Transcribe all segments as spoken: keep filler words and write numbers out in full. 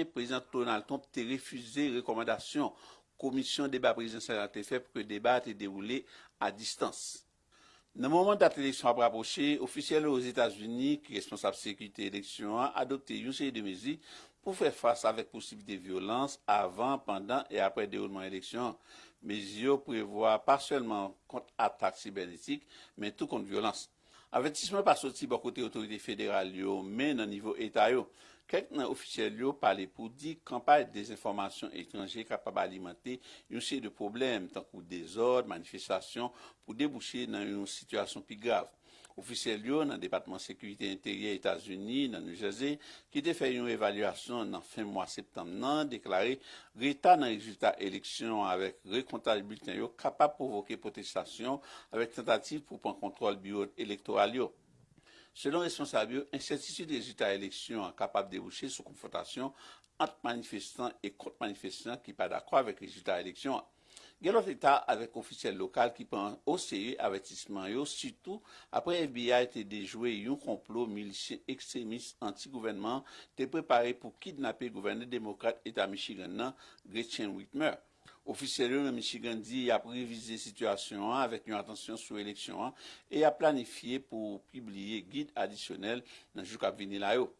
Prezidan Donald Trump te refize rekòmandasyon komisyon deba prezidansyèl la te fè pou ke deba a te dewoule a distans. Nan moman dat eleksyon ap rapwoche, ofisyèl yo Ozetazini ki responsab sekirite eleksyon an adopte yon seri de mezi pou fè fas avèk posiblite vyolans avan, pandan e apre dewoulman eleksyon an. Mezi yo prevwa pa sèlman kont atak sibènetik, men tou kont vyolans. Avètisman pa soti bò kote otorite federal yo, men nan nivo eta yo. Kèk nan ofisyèl yo pale pou di kanpay dezenfòmasyon etranje kapab alimante yon seri de pwoblèm, tankou dezòd, manifestasyon, pou debouche nan yon sitiyasyon pi grav. Ofisyèl yo nan Depatman Sekirite Enteryè Etazini, nan New Jersey, ki te fè yon evalyasyon nan fen mwa septanm nan, deklare reta nan rezilta eleksyon avèk rekontaj bilten yo kapab pwovoke pwotestasyon avèk tantativ pou pran kontwòl biwo elektoral yo. Selon responsab yo, ensètitid rezilta eleksyon an kapab debouche sou konfwontasyon ant manifestan e kont manifestan ki pa dakò avèk rezilta eleksyon an. Gen lòt eta avèk ofisyèl lokal ki pran oserye avètisman yo, sitou apre F B I te dejwe yon konplo milisyen ekstremis anti-gouvènman te prepare pou kidnape gouvènè demokrat eta Michigan nan, Gretchen Whitmer. Ofisyèl yo nan Michigan di y ap revize sitiyasyon an avèk yon atansyon sou eleksyon an e y ap planifye pou pibliye gid adisyonèl nan jou k ap vini la yo.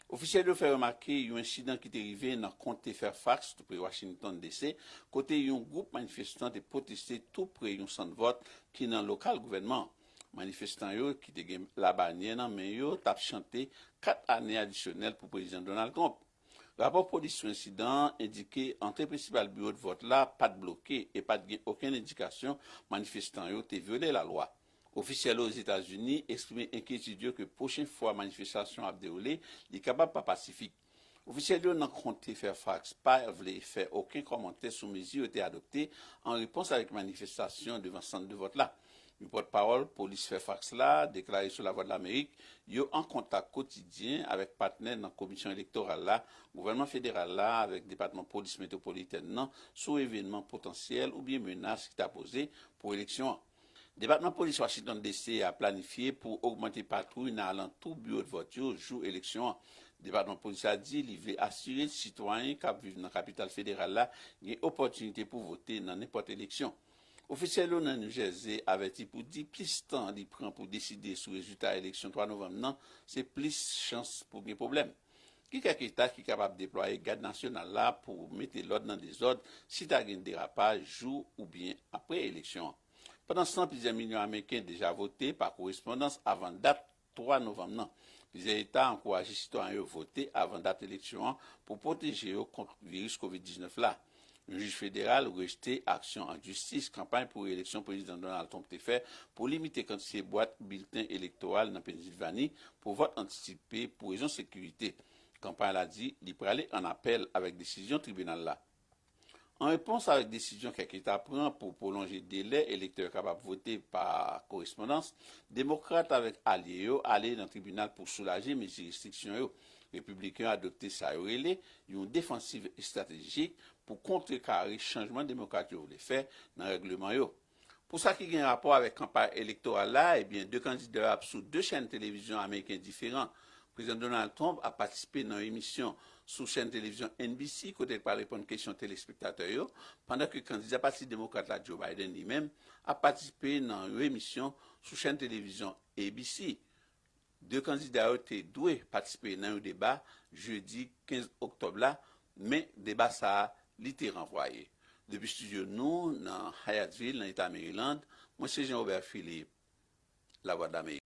Ofisyèl yo fè remake yon ensidan ki te rive nan konte Fairfax, tou pre Washington D C, kote yon gwoup manifestan te pwoteste tou pre yon sant vòt ki nan lokal gouvènman an. Manifestan yo, ki te gen labanyè nan men yo, t ap chante kat ane adisyonèl pou Prezidan Donald Trump. Rapò polis sou ensidan an endike antre prensipal biwo de vòt la pa t bloke e pa t gen okenn endikasyon manifestan yo te vyole lalwa. Ofisyèl yo Ozetazini eksprime enkyetid yo ke pwochen fwa manifestasyon ap dewoule, li kapab pa pasifik. Ofisyèl yo nan konte Fairfax pa vle fè okenn kòmantè sou mezi yo te adopte an repons avèk manifestasyon devan sant de vòt la. Yon pòtpawòl polis Fairfax la deklare sou Lavwadlamerik yo an kontak kotidyen avèk patnè nan komisyon elektoral la, gouvènman federal la avèk Depatman Polis Metwopolitèn nan sou evènman potansyèl oubyen menas ki ta poze pou eleksyon an. Depatman Polis Washington D C a planifye pou ogmante patwouy nan alantou biwo de vòt yo jou eleksyon an. Depatman Polis la di li vle asire sitwayen k ap viv nan kapital federal la gen opòtinite pou vote nan nenpòt eleksyon. Ofisyèl yo nan New Jersey avèti pou di plis tan li pran pou deside sou rezilta eleksyon twa novanm nan, se plis chans pou gen pwoblèm. Gen kèk eta ki kapab deplwaye Gad Nasyonal la pou mete lòd nan dezòd si ta gen derapaj jou oubyen apre eleksyon an. Pandanstan, plizyè milyon Ameriken deja vote pa korespondans avan dat twa novanm nan. Plizyè eta ankouraje sitwayen yo vote avan dat eleksyon an pou pwoteje yo kont viris kovid diznèf la. Yon jij federal rejte aksyon an jistis kanpay pou reeleksyon Prezidan Donald Trump te fè pou limite kantite bwat bilten elektoral nan Pennsilvani pou vòt antisipe pou rezon sekirite. Kanpay la di li prale an apèl avèk desizyon tribinal la. An repons avèk desizyon kèk eta pran pou pwolonje delè elektè yo kapab vote pa korespondans, Demokrat avèk alye yo ale nan tribinal pou soulaje mezi restriksyon yo. Repibliken yo adopte sa yo rele yon defansiv estratejik pou kontrekare chanjman Demokrat yo vle fè nan règleman yo. Pou sa ki gen rapò avèk kanpay elektoral la, ebyen, de kandida yo ap sou de chèn televizyon ameriken diferan. Prezidan Donald Trump ap patisipe nan yon emisyon sou chèn televizyon N B C, kote l pral reponn kesyon telespektatè yo, pandan ke kandida Pati Demokrat la, Joe Biden, li menm, ap patisipe nan yon emisyon sou chèn televizyon A B C. De kandida yo te dwe patisipe nan yon deba jedi kenz oktòb la, men deba sa a, li te ranvwaye. Depi estidyo nou nan Hyattsville, nan eta Maryland, mwen se Jean Robert Philippe, Lavwadlamerik.